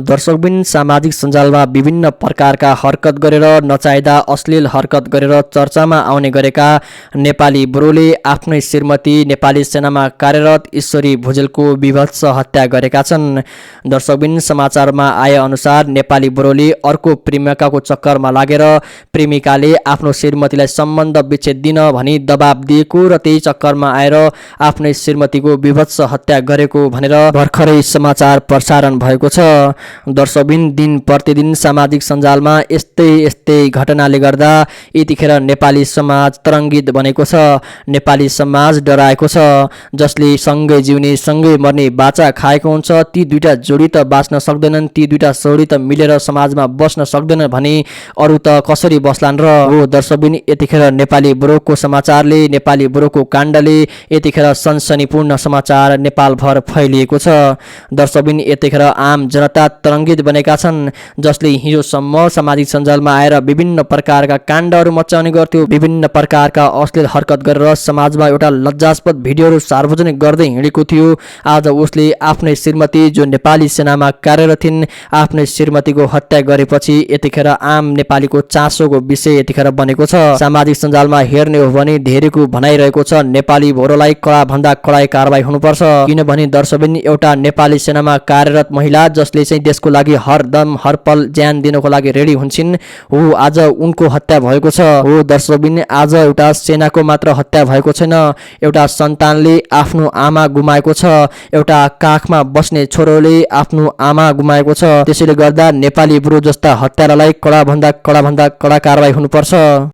दर्शकबिन सामाजिक सञ्जालमा विभिन्न प्रकारका हरकत गरेर नचाहिँदा अश्लील हरकत गरेर चर्चामा आउने गरेका नेपाली बुढोले आफ्नै श्रीमती नेपाली सेनामा कार्यरत ईश्वरी भुजेलको विभत्स हत्या गरेका छन्। दर्शकबिन समाचारमा आए अनुसार नेपाली बुढोले अर्को प्रेमिकाको चक्करमा लागेर प्रेमिकाले आफ्नो श्रीमतीलाई सम्बन्ध विच्छेद दिन भनी दबाब दिएको र त्यही चक्करमा आएर आफ्नै श्रीमतीको विभत्स हत्या गरेको भनेर भर्खरै समाचार प्रसारण भएको छ। दर्शकबिन दिन प्रतिदिन सामाजिक सञ्जालमा यस्तै घटनाले गर्दा यतिखेर नेपाली समाज तरङ्गित बनेको छ। नेपाली समाज डराएको छ। जसले सँगै जिउने सँगै मर्ने बाचा खाएको हुन्छ ती दुईटा जोडी त बाँच्न सक्दैनन्, ती दुईटा जोडी त मिलेर समाजमा बस्न सक्दैनन् भने अरू त कसरी बस्लान् र। हो दर्शकबिन यतिखेर नेपाली बुढोको समाचारले, नेपाली बुढोको काण्डले यतिखेर सनसनीपूर्ण समाचार नेपालभर फैलिएको छ। दर्शकबिन यतिखेर आम जनता तरङ्गित बनेका छन्। जसले हिजोसम्म सामाजिक सञ्जालमा आएर विभिन्न प्रकारका काण्डहरू मचाउने गर्थ्यो, विभिन्न प्रकारका अश्लील हरकत गरेर समाजमा एउटा लज्जास्पद भिडियोहरू सार्वजनिक गर्दै हिँडेको थियो। आज उसले आफ्नै श्रीमती जो नेपाली सेनामा कार्यरत थिइन् आफ्नै श्रीमतीको हत्या गरेपछि यतिखेर आम नेपालीको चासोको विषय यतिखेर बनेको छ। सामाजिक सञ्जालमा हेर्ने हो भने धेरैको भनाइरहेको छ नेपाली बुढोलाई कडा भन्दा कडा कारबाही हुनुपर्छ। किनभने दर्शकबिन एउटा नेपाली सेनामा कार्यरत महिला जसले चाहिँ देशको लागि हरदम हरपल ज्यान दिनको लागि रेडी हुन्छन्, हो आज उनको हत्या भएको छ। हो दर्शकबिन आज एउटा सेनाको मात्र हत्या भएको छैन, एउटा सन्तानले आफ्नो आमा गुमाएको छ, एउटा काखमा बस्ने छोरोले आफ्नो आमा गुमाएको छ। त्यसैले गर्दा नेपाली बुढो जस्ता हत्यारालाई कडा भन्दा कडा कारबाही हुनुपर्छ।